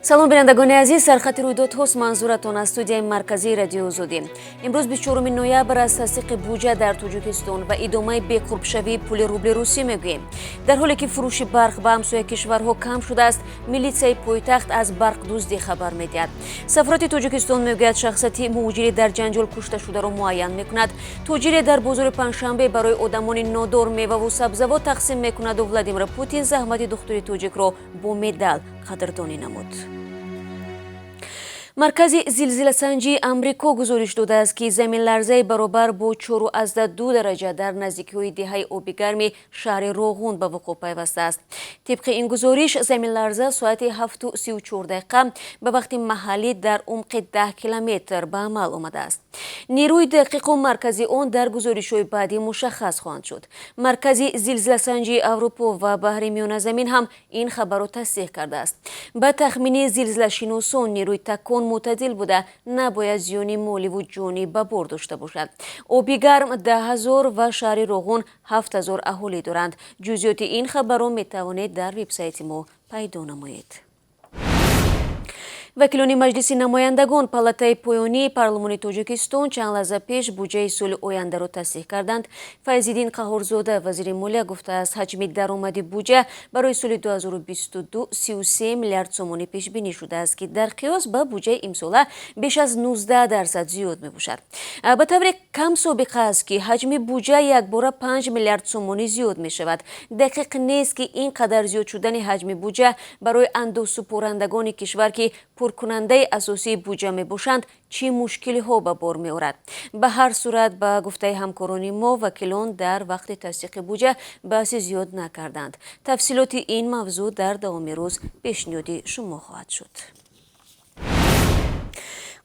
Салом, бинандагони азиз. Сархати рӯйдодҳост манзуратон аз студияи марказии Радиои Озодӣ. Имрӯз, 24 ноябр, аз тасдиқи буҷа дар Тоҷикистон ва идомаи беқурбшавии пули рубли русӣ мегӯем. Дар ҳоле ки фурӯши барқ ба ҳамсоя кишварҳо кам шудааст, милитсияи пойтахт аз барқдуздӣ хабар медиҳад. Сафорати Тоҷикистон мегӯяд, шахсияти муҳоҷири дар ҷанҷол кушташударо муайян мекунад. Тоҷире дар бозори Панҷшанбе барои одамони нодор меваву сабзавот тақсим мекунаду Владимир Путин заҳмати духтури тоҷикро бо медал қадрдонӣ намуд. Маркази зилзиласанҷии Амрико гузориш додааст, ки заминларзаи баробар бо 4,2 дараҷа дар наздикиҳои деҳаи Обигарми шаҳри Роғун ба вуқӯъ пайвастааст. Тибқи ин гузориш, заминларза соати 7:34 дақиқа ба вақти маҳаллӣ дар умқи 10 километр ба амал омадааст. Нерӯи дақиқу маркази он дар гузоришҳои баъдӣ мушаххас хоҳанд шуд. Маркази зилзиласанҷии Аврупо ва Баҳри Миёназамин ҳам ин хабарро тасдиқ кардааст. Ба тахмини зилзилашиносон, нерӯи такон мӯътадил буда, набояд зиёни моливу ҷонӣ ба бор дошта бошад. Обигарм 10 000 ва шаҳри Роғун 7000 аҳолӣ доранд. Ҷузъиёти ин хабарро метавонед дар вебсайти мо пайдо намоед. Вакилони Маҷлиси намояндагон, палатаи поёнии парлумони Тоҷикистон, чанд лаҳза пеш буҷаи соли ояндаро тасдиқ карданд. Файзиддин Қаҳҳорзода, вазири молия, гуфтааст, ҳаҷми даромади буҷа барои соли 2022 33 миллиард сомонӣ пешбинӣ шудааст, ки дар қиёс ба буҷаи имсола беш аз 19% зиёд мебошад. Ба тавре камсобиқа аст, ки ҳаҷми буҷа якбора 5 миллиард сомонӣ зиёд мешавад. Дақиқ нест, ки ин қадар зиёд шудани ҳаҷми буҷа барои андозсупорандагони кишвар, ки пуркунандаи асосии буҷа мебошанд, чӣ мушкилиҳо ба бор меорад. Ба ҳар сурат, ба гуфтаи ҳамкорони мо, вакилон дар вақти тасдиқи буҷа баҳси зиёд накарданд. Тафсилоти ин мавзӯъ дар давоми рӯз пешниҳоди шумо хоҳад шуд.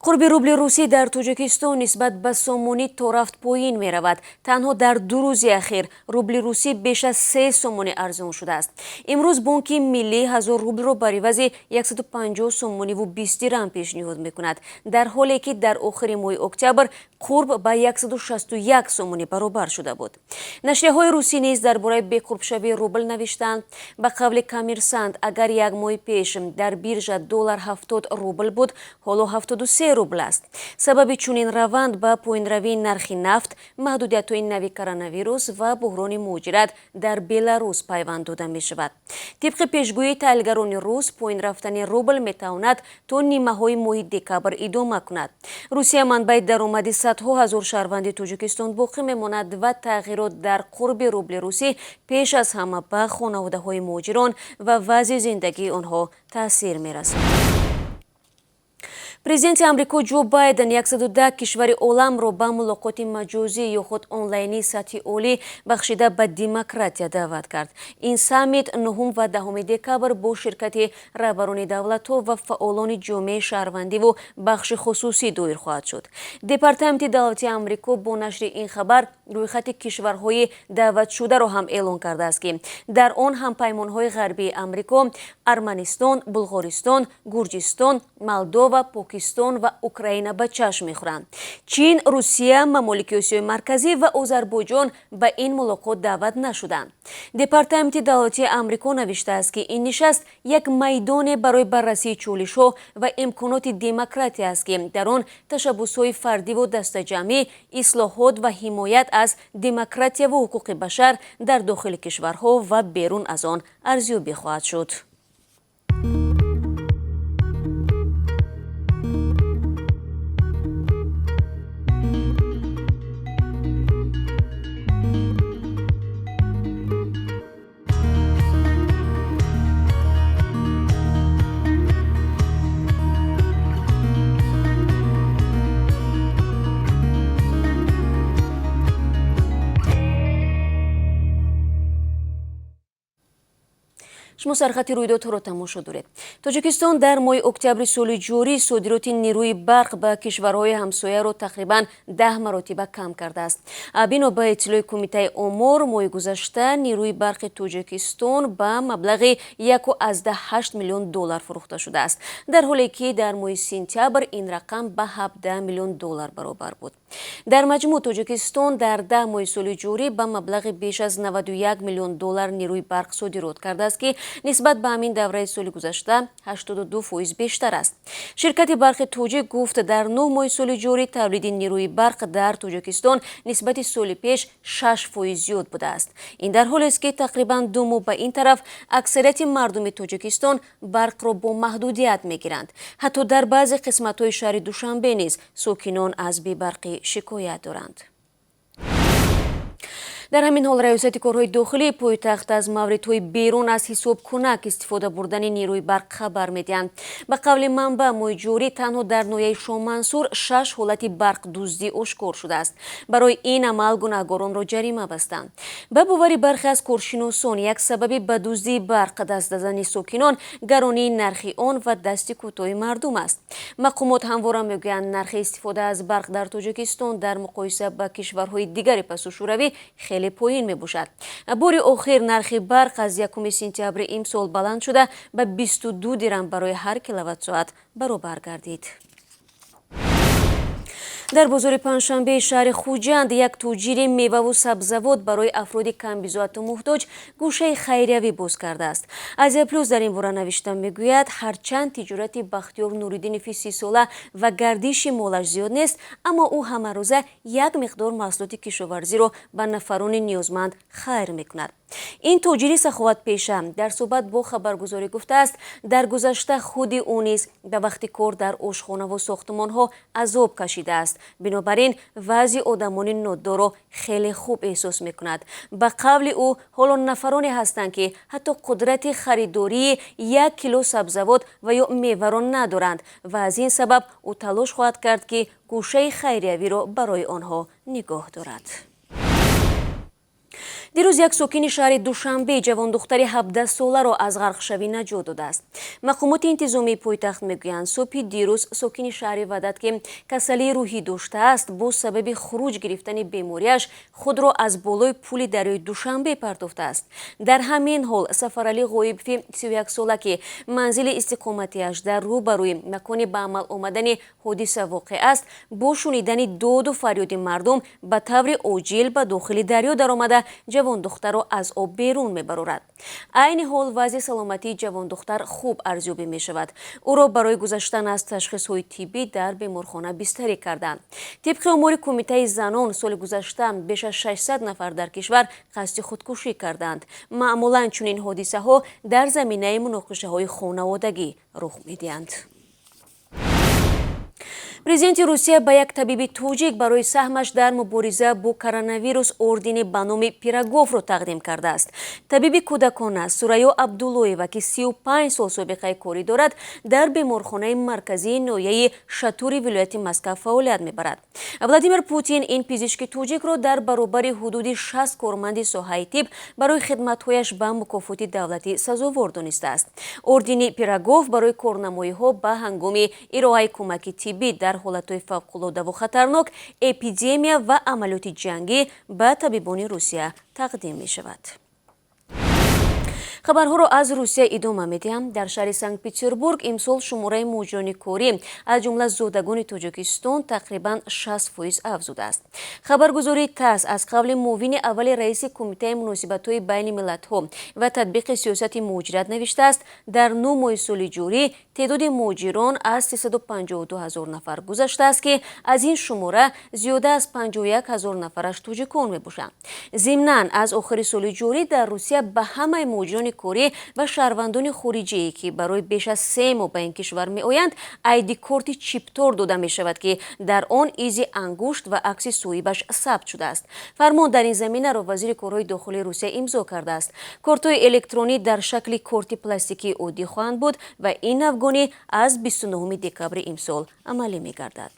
Қурби рубли русӣ дар Тоҷикистон нисбат ба сомонӣ торафт поин меравад. Танҳо дар 2 рӯзи ахир рубли русӣ беш аз 3 сомонӣ арзон шудааст. Имрӯз Бонки Миллӣ 1000 рублро бар ивази 150 сомониву 20 дирам пешниҳод мекунад, дар ҳоле ки дар охири моҳи октябр қурб ба 161 сомонӣ баробар шуда буд. Нашрияҳои русӣ низ дар бораи беқурбшавии рубл навиштанд. Ба қавли Коммерсант, агар як моҳи пеш дар биржа доллар 70 рубл буд, ҳоло 73 рубл аст. Сабаби чунин раванд ба поинравии нархи нафт, маҳдудиятҳои нави коронавирус ва буҳрони муҳоҷират дар Беларус пайванд дода мешавад. Тибқи пешгӯии таҳлилгарони рус, поин рафтани рубл метавонад то нимаҳои моҳи декабр идома кунад. Русия манбаи даромади садҳо ҳазор шаҳрванди Тоҷикистон боқӣ мемонад ва тағйирот дар қурби рубли русӣ пеш аз ҳама ба хонаводаҳои муҳоҷирон ва вазъи зиндагии онҳо таъсир мерасонад. Президенти Амрико Ҷо Байден 110 кишвари оламро ба мулоқоти маҷозӣ ё худ онлайнии сатҳи олӣ, бахшида ба демократия, даъват кард. Ин саммит 9 ва 10 декабр бо ширкати раҳбарони давлатҳо ва фаъолони ҷомеаи шаҳрвандиву бахши хусусӣ доир хоҳад шуд. Департаменти давлати Амрико бо нашри ин хабар рӯйхати кишварҳои даъватшударо ҳам эълон кардааст, ки дар он ҳампаймонҳои ғарбии Амрико Арманистон, Булғористон, Гурҷистон, Молдова, Покистон ва Украина ба чашм мехӯранд. Чин, Русия, мамолики Осиёи Марказӣ ва Озарбойҷон ба ин мулоқот даъват нашуданд. Департаменти давлатии Амрико навиштааст, ки ин нишаст як майдоне барои баррасии чолишҳо ва имконоти демократия аст, ки дар он ташаббусҳои фардиву дастаҷамъӣ, ислоҳот ва ҳимоят аз демократияву ҳуқуқи башар дар дохили кишварҳо ва берун аз он арзёбӣ хоҳад шуд. Шумо сархати рӯйдодҳоро тамошо доред. Тоҷикистон дар моҳи октябри соли ҷорӣ содироти нерӯи барқ ба кишварҳои ҳамсояро тақрибан 10 маротиба кам кардааст. Бино ба иттилои Кумитаи омор, моҳи гузашта нерӯи барқи Тоҷикистон ба маблағи 1,8 миллион доллар фурӯхта шудааст, дар ҳоле ки дар моҳи сентябр ин рақам ба 17 миллион доллар баробар буд. Дар маҷмӯъ, Тоҷикистон дар 10 моҳи соли ҷорӣ ба маблағи беш аз 91 миллион доллар нерӯи барқ содирот кардааст, ки Нисбат ба ҳамин давраи соли гузашта 82% бештар аст. Ширкати барқи Тоҷик гуфт, дар 9 моҳи соли ҷорӣ тавлиди нерӯи барқ дар Тоҷикистон нисбати соли пеш 6% зиёд будааст. Ин дар ҳолест, ки тақрибан 2 моҳ ба ин тараф аксарияти мардуми Тоҷикистон барқро бо маҳдудият мегиранд. Ҳатто дар баъзе қисматҳои шаҳри Душанбе низ сокинон аз бебарқӣ шикоят доранд. Дар ҳамин ҳол раёсати корҳои дохилии пойтахт аз мавридҳои берун аз ҳисобкунак истифода бурдани нерӯи барқ хабар медиҳанд. Ба қавли манбаъ, моҳи ҷорӣ танҳо дар ноҳияи Шоҳмансур 6 ҳолати барқдуздӣ ошкор шудааст. Барои ин амал гунаҳгоронро ҷарима бастанд. Ба бовари бархе аз коршиносон, як сабаби ба дуздии барқ даст задани сокинон гаронии нархи он ва дасти кӯтоҳи мардум аст. Мақомот ҳамвора мегӯянд, нархи истифода аз барқ дар Тоҷикистон дар муқоиса ба кишварҳои дигари пасушӯравӣ хеле поин мебошад. Бори охир нархи барқ аз 1 сентябри имсол баланд шуда ба 22 дирам барои ҳар киловатт-соат баробар гардид. Дар бозори панҷшанбеи шаҳри Хуҷанд як тоҷири меваву сабзавот барои афроди камбизоату муҳтоҷ гӯшаи хайриявӣ боз кардааст. Азия Плюс дар ин бора навишта мегӯяд, ҳарчанд тиҷорати Бахтиёр Нуриддинови 30-сола ва гардиши молаш зиёд нест, аммо ӯ ҳамарӯза як миқдор маҳсулоти кишоварзиро ба нафарони ниёзманд хайр мекунад. Ин тоҷири саховатпеша дар суҳбат бо хабаргузорӣ гуфтааст, дар гузашта худи ӯ низ ба вақти кор дар ошхонаву сохтмонҳо азоб кашидааст. Бинобар ин вазъи одамони ноддорро хеле хуб эҳсос мекунад. Ба қавли ӯ, ҳоло нафароне ҳастанд, ки ҳатто қудрати харидории 1 кило сабзавот ва ё меваро надоранд ва аз ин сабаб ӯ талош хоҳад кард, ки гӯшаи хайриявиро барои онҳо нигоҳ дорад. Дирӯз як сокини шаҳри Душанбе ҷавондухтари 17-соларо аз ғарқшавӣ наҷот додааст. Мақомоти интизомии пойтахт мегӯянд, субҳи дирӯз сокини шаҳри Ваҳдат, ки касалии рӯҳӣ доштааст, бо сабаби хуруҷ гирифтани бемориаш худро аз болои пули дарёи Душанбе партофтааст. Дар ҳамин ҳол Сафаралӣ Ғоибови 31-сола, ки манзили истиқоматиаш дар рӯбарӯи макони ба амал омадани ҳодиса воқеъ аст, бо шунидани доду фарёди мардум ба таври оҷил ба дохили дарё даромада ҷавондухтарро аз об берун мебарорад. Айни ҳол вазъи саломатии ҷавондухтар хуб арзёбӣ мешавад. Ӯро барои гузаштан аз ташхисҳои тиббӣ дар беморхона бистарӣ карданд. Тибқи омори кумитаи занон, соли гузашта беш аз 600 нафар дар кишвар қасди худкушӣ карданд. Маъмулан чунин ҳодисаҳо дар заминаи муноқишаҳои хонаводагӣ рух медиҳанд. Президенти Русия ба як табиби тоҷик барои саҳмаш дар мубориза бо коронавирус ордени ба номи Пироговро тақдим кардааст. Табиби кӯдакона Сурайё Абдуллоева, ки 35 сол собиқаи корӣ дорад, дар беморхонаи марказии ноҳияи Шатури вилояти Москва фаъолият мебарад. Владимир Путин ин пизишки тоҷикро дар баробари ҳудуди 60 корманди соҳаи тиб барои хидматҳояш ба мукофоти давлатӣ сазовор донистааст. Ордени Пирогов барои корнамоиҳо ба ҳангоми ироаи кӯмаки тиббӣ дар ҳолатҳои фавқулодаву хатарнок, эпидемия ва амалиёти ҷангӣ ба табибони Русия тақдим мешавад. Хабарҳоро аз Русия идома медиҳам. Дар шаҳри Санкт-Петербург имсол шумораи муҳоҷирони корӣ, аз ҷумла зодагони Тоҷикистон, тақрибан 60% афзудааст. Хабаргузории ТАСС аз қавли муовини аввали раиси Кумитаи муносибатҳои байни миллатҳо ва татбиқи сиёсати муҳоҷират навиштааст, дар 9 моҳи соли ҷорӣ теъдоди муҳоҷирон аз 352 ҳазор нафар гузаштааст, ки аз ин шумора зиёда аз 51 ҳазор нафараш тоҷикон мебошанд. Зимнан, аз охири соли ҷорӣ дар Русия ба ҳамаи муҳоҷирони корӣ ва шаҳрвандони хориҷие, ки барои беш аз 3 моҳ ба ин кишвар меоянд, айди-корти чиптор дода мешавад, ки дар он изи ангушт ва акси соҳибаш сабт шудааст. Фармон дар ин заминаро вазири корҳои дохилии Русия имзо кардааст. Кортҳои электронӣ дар шакли корти пластикии оддӣ хоҳанд буд ва ин навгонӣ аз 29 декабри имсол амалӣ мегардад.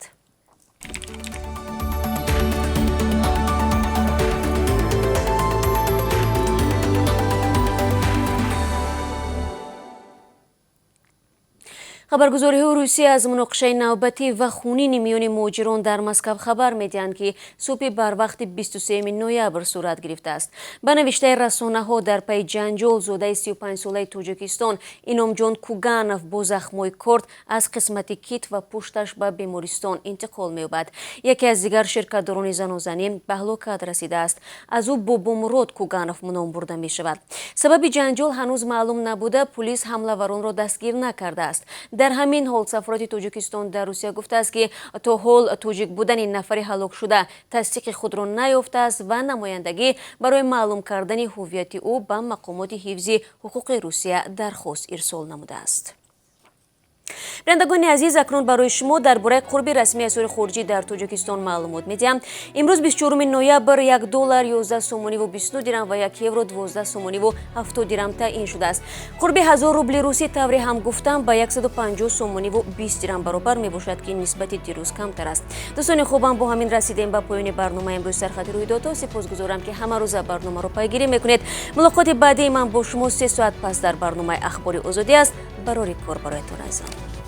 Хабаргузориҳои Русия аз муноқишаи навбатӣ ва хунини миёни муҳоҷирон дар Москав хабар медиҳанд, ки субҳи барвақти 23 ноябр сурат гирифтааст. Ба навиштаи расонаҳо, дар пайи ҷанҷол зодаи 35-солаи Тоҷикистон Иномҷон Куганов бо захмҳои корд аз қисмати китф ва пушташ ба бемористон интиқол меёбад. Яке аз дигар ширкатдорони занозанӣ ба ҳалокат расидааст. Аз ӯ Бобомурод Куганов ном бурда мешавад. Сабаби ҷанҷол ҳанӯз маълум набуда, пулис ҳамлаваронро дастгир накардааст. Дар ҳамин ҳол сафорати Тоҷикистон дар Русия гуфтааст, ки то ҳол тоҷик будани нафари ҳалокшуда тасдиқи худро наёфтааст ва намояндагӣ барои маълум кардани ҳуввияти ӯ ба мақомоти ҳифзи ҳуқуқи Русия дархост ирсол намудааст. Бинандагони азиз, акнун барои шумо дар бораи қурби расмии асъори хориҷӣ дар Тоҷикистон маълумот медиҳам. Имрӯз, 24 ноябр, 1 доллар 11 сомониву 29 дирам ва 1 евро 12 сомониву 70 дирам таъин шудааст. Қурби 1000 рубли русӣ, тавре ҳам гуфтам, ба 150 сомониву 20 дирам баробар мебошад, ки нисбати дирӯз камтар аст. Дӯстони хубам, бо ҳамин расидем ба поёни барномаи имрӯз «Сархати рӯйдодҳо». Сипосгузорам, ки ҳамарӯза барномаро пайгирӣ мекунед. Мулоқоти баъдии ман бо шумо 3 соат пас дар барномаи «Ахбори Озодӣ» аст. Барори кор бароятон, азизон.